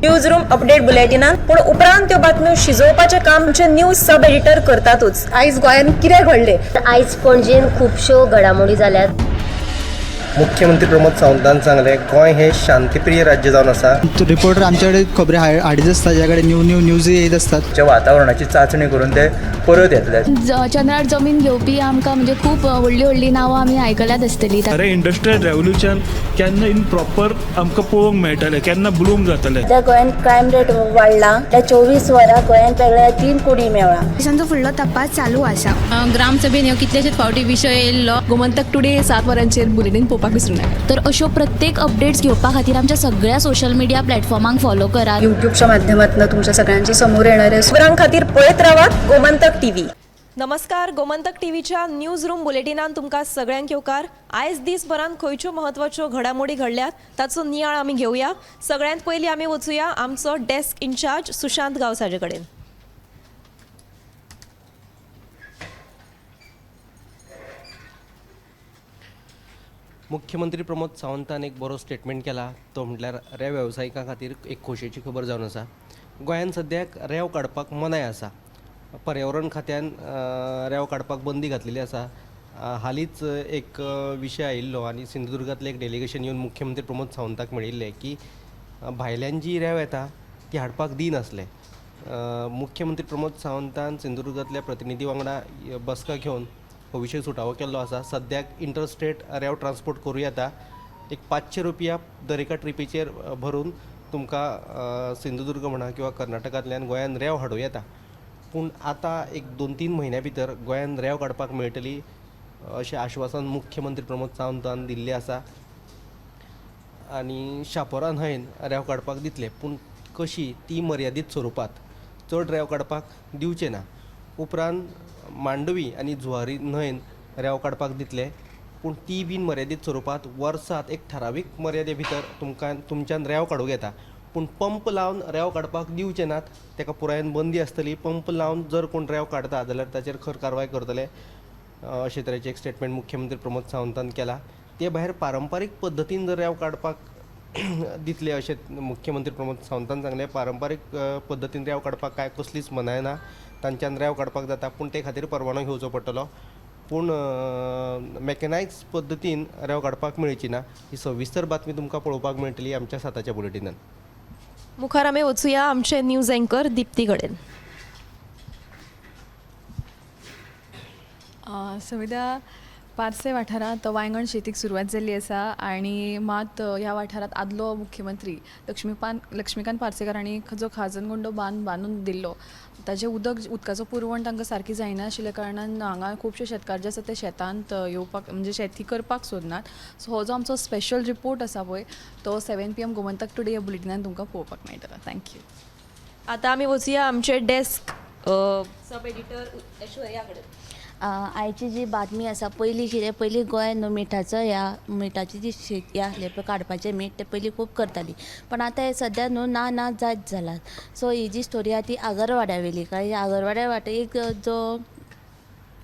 News room update बुलेटिनान, पूण उपरांत त्यो बातम्यो शिजोवपाचें काम आमचे न्यूज सब एडिटर करतातूच. आयज गोंयांत कितें घडलें? आयज पणजेन खुबश्यो घडामोडी जाल्यात. मुख्यमंत्री प्रमोद सावंतान सांगलें, गोंय हें शांतीप्रिय राज्य जावन आसा. रिपोर्टर आमच्याकडे खबरी हाडीत आसता, ज्या कडेन न्यू न्यू न्यूज येत आसतात. च्या वातावरणाची चांचणी करून ते परत येतले. चंद्रार जमीन घेवपी आमकां म्हणजे खूब व्हडलीं व्हडलीं नांवां आमी आयकल्यात आसतलीं. खरें इंडस्ट्रियल रेवोल्युशन केन्ना इन प्रॉपर आमकां पळोवंक मेळटलें, केन्ना ब्लूम जातलें? सध्या गोंयांत क्रायम रेट वाडला. त्या 24 वरां गोंयांत वेगळ्या 3 कुडी मेवळा. पोलिसांचो फुडलो तपास चालू आसा. ग्रामसभेन ह्यो कितलेशेच फावटी विशय येयल्लो. गोमंतक टुडे 7 वरांचेर बुलेटीन पळोवपाक विसरूं नाका. तर अश्यो प्रत्येक अपडेट्स घेवपा खातीर आमच्या सगळ्या सोशल मिडिया प्लॅटफॉर्मांक फॉलो करात. युट्यूबच्या माध्यमातून तुमच्या सगळ्यांच्या समोर येणार आहे. खबरां खातीर पळयत रावात गोमंतक टीव्ही. नमस्कार, गोमंतक टीव्हीच्या न्यूज रूम बुलेटिनान तुमकां सगळ्यांक येवकार. आयज दीसभरान खंयच्यो म्हत्वाच्यो घडामोडी घडल्यात ताचो नियाळ आमी घेवया. सगळ्यांत पयलीं आमी वचुया आमचो डेस्क इन्चार्ज सुशांत गांवस हाजे कडेन. मुख्यमंत्री प्रमोद सावंतान एक बरो स्टेटमेंट केला, तो म्हटल्यार रेंव वेवसायिकां खातीर एक खोशयेची खबर जावन आसा. गोंयांत सद्याक रेंव काडपाक मनाय आसा. पर्यावरण खात्यान रेंव काडपाक बंदी घातलेली आसा. हालींच एक विशय आयिल्लो आनी सिंधुदुर्गांतलें एक डेलिगेशन येवन मुख्यमंत्री प्रमोद सावंताक मेळिल्लें की भायल्यान जी रेंव येता ती हाडपाक दिनासले. मुख्यमंत्री प्रमोद सावंतान सिंधुदुर्गांतल्या प्रतिनिधी वांगडा बसका घेवन हो विशय सुटावो केल्लो आसा. सद्याक इंटरस्टेट रेंव ट्रान्सपोर्ट करूं येता. एक 500 रुपया दर एका ट्रिपीचेर भरून तुमकां सिंधुदुर्ग म्हणा किंवा कर्नाटकांतल्यान गोंयान रेंव हाडूं येता. पूण आतां एक 2-3 म्हयन्या भितर गोंयान रेंव काडपाक मेळटली अशें आश्वासन मुख्यमंत्री प्रमोद सावंतान दिल्लें आसा. आनी शापोरा न्हंयन रेंव काडपाक दितले, पूण कशी ती मर्यादीत स्वरुपांत, चड रेंव काडपाक दिवचे ना. उपरांत मांडवी आनी जुवारी न्हंयन रेंव काडपाक दितले, पूण ती बीन मर्यादीत स्वरुपांत, वर्सांत एक ठरावीक मर्यादे भितर तुमकां तुमच्यान रेंव काडूंक येता. पूण पंप लावन रेंव काडपाक दिवचे नात, ताका पुरायेन बंदी आसतली. पंप लावन जर कोण रेंव काडटा जाल्यार ताचेर खर कारवाय करतले अशे तरेचें एक स्टेटमेंट मुख्यमंत्री प्रमोद सावंतान केला. ते भायर पारंपारीक पद्दतीन जर रेंव काडपाक दितले अशें मुख्यमंत्री प्रमोद सावंतान सांगलें. पारंपारीक पद्दतीन रेंव काडपाक कांय कसलीच मनाय ना, तांच्यान रेंव काडपाक जाता, पूण ते खातीर परवानो घेवचो पडटलो. पूण मॅकनायज पद्दतीन रेंव काडपाक मेळची ना. ही सविस्तर बातमी तुमकां पळोवपाक मेळटली आमच्या 7च्या बुलेटिनान. मुखार आमी वचुया आमचे न्यूज एंकर दिप्ती कडेन. सविदा, पार्से वाठारांत वायंगण शेतीक सुरवात जाल्ली आसा आनी मात ह्या वाठारांत आदलो मुख्यमंत्री लक्ष्मीकांत पार्सेकार हांणी जो खाजनगुंडो बांद बांदून दिल्लो ताजें उदकाचो पुरवण तांकां सारकी जायना आशिल्ल्या कारणान हांगा खुबशे शेतकार जे आसा ते शेतांत येवपाक म्हणजे शेती करपाक सोदनात. सो हो जो आमचो स्पेशल रिपोर्ट आसा पळय तो 7 PM Gomantak today ह्या बुलेटिनान तुमकां पळोवपाक मेळटलो. Thank you. आतां आमी वचुया आमचे डेस्क सब एडिटर ऐश्वर्या कडेन. आयची जी बातमी आसा, पयलीं कितें, पयलीं गोंयांत न्हू मिठाचो ह्या मिठाची जी शेती आसली पळय काडपाचें मीठ तें पयलीं खूब करताली, पण आतां हें सद्या न्हू ना ना जायत जालां. सो ही जी स्टोरी आहा ती आगरवाड्या वयली. काय आगरवाड्या वाटे एक जो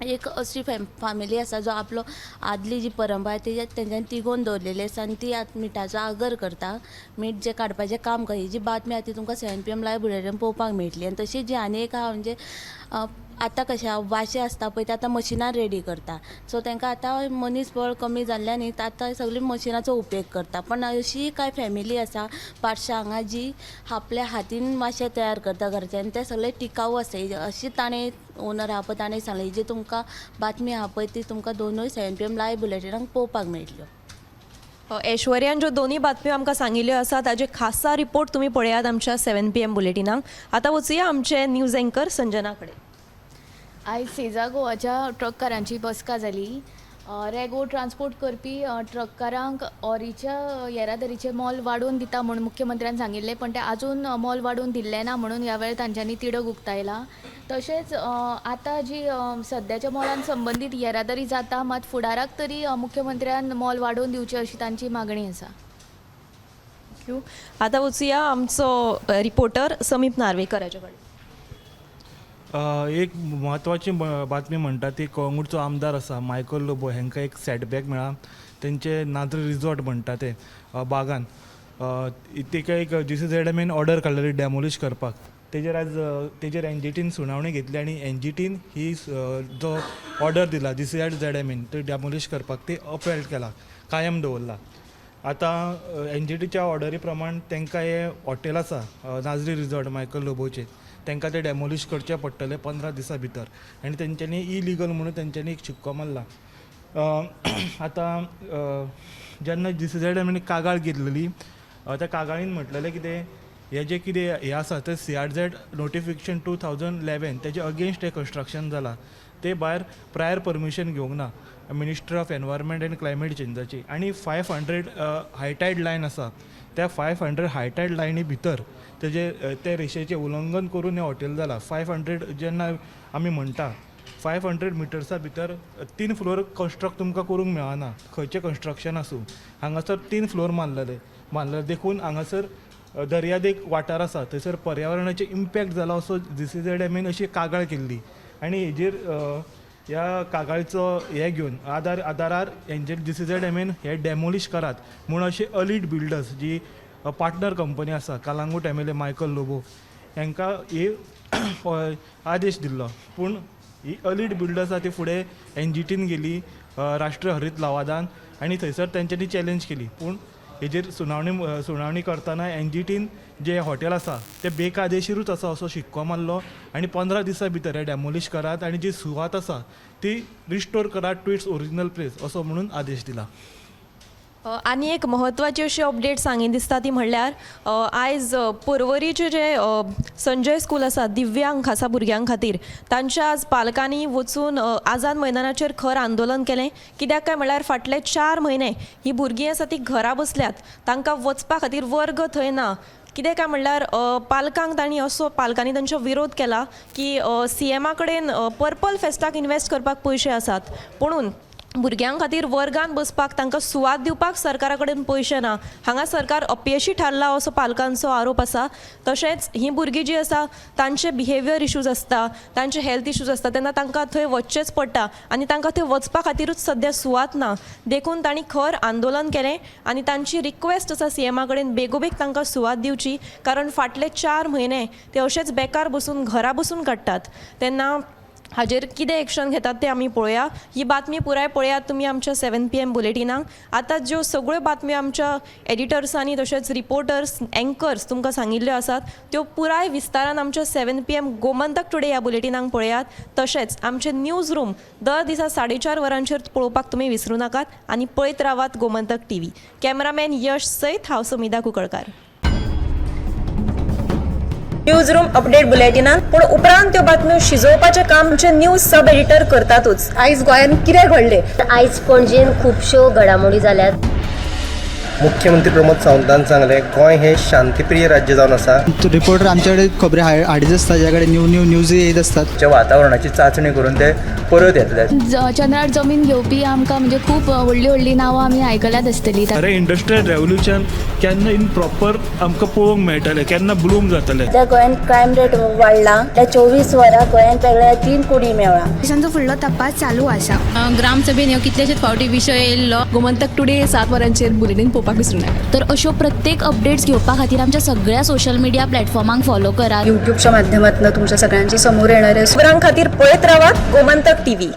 एक अशी फामिली आसा जो आपलो आदली जी परंपरा ती तेंच्यांनी तिगोवन दवरलेली आसा आनी ती आतां मिठाचो आगर करता, मीठ जें काडपाचें काम करता. ही जी बातमी आहा ती तुमकां 7 PM live bulletin पळोवपाक मेळटली. आनी तशी जी आनी एक आहा म्हणजे आतां कशें आहा वाशे आसता पळय ते आतां मशिनार रेडी करता. सो तांकां आतां मनीस बळ कमी जाल्ल्यान न्ही आतां सगळीं मशिनाचो उपेग करता. पण अशी कांय फॅमिली आसा पार्शा हांगा जी आपल्या हातीन वाशे तयार करता घरचे आनी ते सगळे टिकाऊ आसता. अशी ताणें ओनर आहा पळय ताणें सांगलें. ही जी तुमकां बातमी आहा पळय ती तुमकां दोनूय 7 PM live बुलेटिनाक पळोवपाक मेळटल्यो. ऐश्वर्यान ज्यो दोनूय बातम्यो आमकां सांगिल्ल्यो आसा ताजे खासा रिपोर्ट तुमी पळयात आमच्या 7 PM बुलेटिनाक. आतां वचुया आमचे न्यूज एंकर संजना कडेन. आयज सेजा गोवाच्या ट्रककारांची बसका जाली. रेगो ट्रान्सपोर्ट करपी ट्रककारांक ओरीच्या येरादारीचें मोल वाडोवन दिता म्हूण मुख्यमंत्र्यान सांगिल्लें, पण तें आजून मोल वाडोवन दिल्लें ना म्हणून ह्या वेळार तांच्यांनी तिडक उक्तायला. तशेंच आतां जी सद्याच्या मोलान संबंदीत येरादारी जाता, मात फुडाराक तरी मुख्यमंत्र्यान मोल वाडोवन दिवचें अशी तांची मागणी आसा. Thank you. आतां वचुया आमचो रिपोर्टर समीप नार्वेकर हाजे कडेन. एक म्हत्वाची बातमी म्हणटा ती कळंगूटचो आमदार आसा मायकल लोबो हांकां एक सेटबॅक मेळ्ळा. तेंचे नाद्र रिजॉर्ट म्हणटा ते बागान तेका एक जीसीझेडएमएन ऑर्डर काडलेली डॅमोलिश करपाक. तेजेर आज तेजेर एनजीटीन सुनावणी घेतली आनी एनजीटीन ही जो ऑर्डर दिला जीसीझेडएमएन ते डॅमोलिश करपाक ते अपहेल्ड केला, कायम दवरला. आतां एनजीटीच्या ऑर्डरी प्रमाण तांकां हें हॉटेल आसा नाजरी रिजॉर्ट मायकल लोबोचें, तांकां तें डॅमोलिश करचें पडटलें 15 दिसां भितर आनी तेंच्यांनी इलिगल म्हणून तेंच्यांनी एक शिक्को मारला. आतां जेन्ना जीसीझेडएमएन कागाळ घेतलेली त्या कागाळीन म्हटलेलें कितें, हें जें कितें हें आसा तें सीआरझेड नोटिफिकेशन 2011 तेजे अगेन्स्ट हें कंस्ट्रक्शन जालां. ते भायर प्रायर परमिशन घेवंक ना ministry of environment and climate चेंजाची आनी 500 हायटायड लायन आसा त्या 500 हायटायड लायनी भितर तेजे ते रेशेचें उल्लंघन करून हें हॉटेल जालां. 500 जेन्ना आमी म्हणटा 500 मिटर्सा भितर 3 फ्लोर कंस्ट्रक्ट तुमकां करूंक मेळना, खंयचें कंस्ट्रक्शन आसूं. हांगासर 3 फ्लोर मारलेले देखून हांगासर दर्यादेग वाठार आसा थंयसर पर्यावरणाचेर इम्पॅक्ट जाला असो जीसीझेडएमएन अशी कागाळ केल्ली आनी हेजेर ह्या कागाळीचो हें घेवन आदारार हेंचेर जीसीझेडएमएन हें डॅमोलिश करात म्हूण अशें अलीट बिल्डर्स जी पार्टनर कंपनी आसा कलांगूट एमएलए मायकल लोबो हांकां ही आदेश दिल्लो. पूण ही अलीट बिल्डर्स आसा ती फुडें एनजीटीन गेली राष्ट्रीय हरीत लवादान आनी थंयसर तेंच्यांनी चॅलेंज केली. पूण हेजेर सुनावणी करतना एनजीटीन जें हॉटेल आसा तें बेकायदेशीरूच आसा असो शिक्को मारलो आनी 15 दिसां भितर हें डॅमोलिश करात आनी जी सुवात आसा ती रिस्टोर करात टू it's original place असो म्हणून आदेश दिला. आनी एक म्हत्वाची अशी अपडेट सांगीन दिसता ती म्हणल्यार आयज पर्वरीचें जें संजय स्कूल आसा दिव्यांग खासा भुरग्यां खातीर तांच्या आज पालकांनी वचून आझाद मैदानाचेर खर आंदोलन केलें. कित्याक काय म्हणल्यार फाटले 4 म्हयने ही भुरगीं आसा ती घरा बसल्यात, तांकां वचपा खातीर वर्ग थंय ना. कितें काय म्हणल्यार पालकांक तांणी असो पालकांनी तांचो विरोध केला की सीएमा कडेन पर्पल फेस्टाक इन्वेस्ट करपाक पयशे आसात, पुणून भुरग्यां खातीर वर्गान बसपाक तांकां सुवात दिवपाक सरकारा कडेन पयशे ना. हांगा सरकार अपयशी थारला असो पालकांचो आरोप आसा. तशेंच हीं भुरगीं जीं आसा तांचे बिहेवियर इशूज आसता, तांचे हेल्थ इशूज आसता, तेन्ना तांकां थंय वचचेंच पडटा आनी तांकां थंय वचपा खातीरूच सद्या सुवात ना. देखून तांणी खर आंदोलन केलें आनी तांची रिक्वेस्ट आसा सीएमा कडेन बेगोबेग तांकां सुवात दिवची, कारण फाटले 4 म्हयने ते अशेच बेकार बसून घरा बसून काडटात. तेन्ना हाजेर कितें एक्शन घेतात तें आमी पळोवया. ही बातमी पुराय पळयात तुमी आमच्या 7 PM बुलेटिनाक. आतां ज्यो सगळ्यो बातम्यो आमच्या एडिटर्सांनी तशेंच रिपोर्टर्स एंकर्स तुमकां सांगिल्ल्यो आसात त्यो पुराय विस्तारान आमच्या 7 PM Gomantak today ह्या बुलेटिनाक पळयात. तशेंच आमचें न्यूज रूम दर दिसा 4:30 वरांचेर पळोवपाक तुमी विसरूं नाकात आनी पळयत रावात गोमंतक टीव्ही. कॅमेरामॅन यश सयत हांव Sumida Kunkalkar. News room update बुलेटिनान पूण उपरांत त्यो बातम्यो शिजोवपाचें काम आमचे न्यूज सब एडिटर करतातूच. आयज गोंयांत कितें घडलें? आयज पणजेन खुबश्यो घडामोडी जाल्यात. मुख्यमंत्री प्रमोद सावंतान सांगलें गोंय हें शांतीप्रिय राज्य जावन आसा. रिपोर्टर आमच्याकडे खबरी हाडीत आसता, ज्या कडेन न्यू न्यू न्यूज येत आसतात. वातावरणाची चांचणी करून ते परत येतले. चंद्रार जमीन घेवपी आमकां म्हणजे खूब व्हडली व्हडली नांवां आमी आयकल्यात आसतली. अरे इंडस्ट्रियल रेवोल्युशन केन्ना इन प्रॉपर आमकां पळोवंक मेळटलें, केन्ना ब्लूम जातलें. सध्या गोंयांत क्रायम रेट वाडला. त्या 24 वरां गोंयांत वेगळ्या 3 कुडी मेळ्ळा. पोलिसांचो फुडलो तपास चालू आसा. ग्रामसभेन ह्यो कितलेशेच फावटी विशय येयल्लो. गोमंतक टुडे 7 वरांचेर बुलेटीन पळोवपाक विसरूं नाका. तर अश्यो प्रत्येक अपडेट्स घेवपा खातीर आमच्या सगळ्या सोशल मिडिया प्लॅटफॉर्मांक फॉलो करात. यूट्यूबच्या माध्यमातून तुमच्या सगळ्यांच्या समोर येणारे खबरां खातीर पळयत रावात गोमंतक टीव्ही.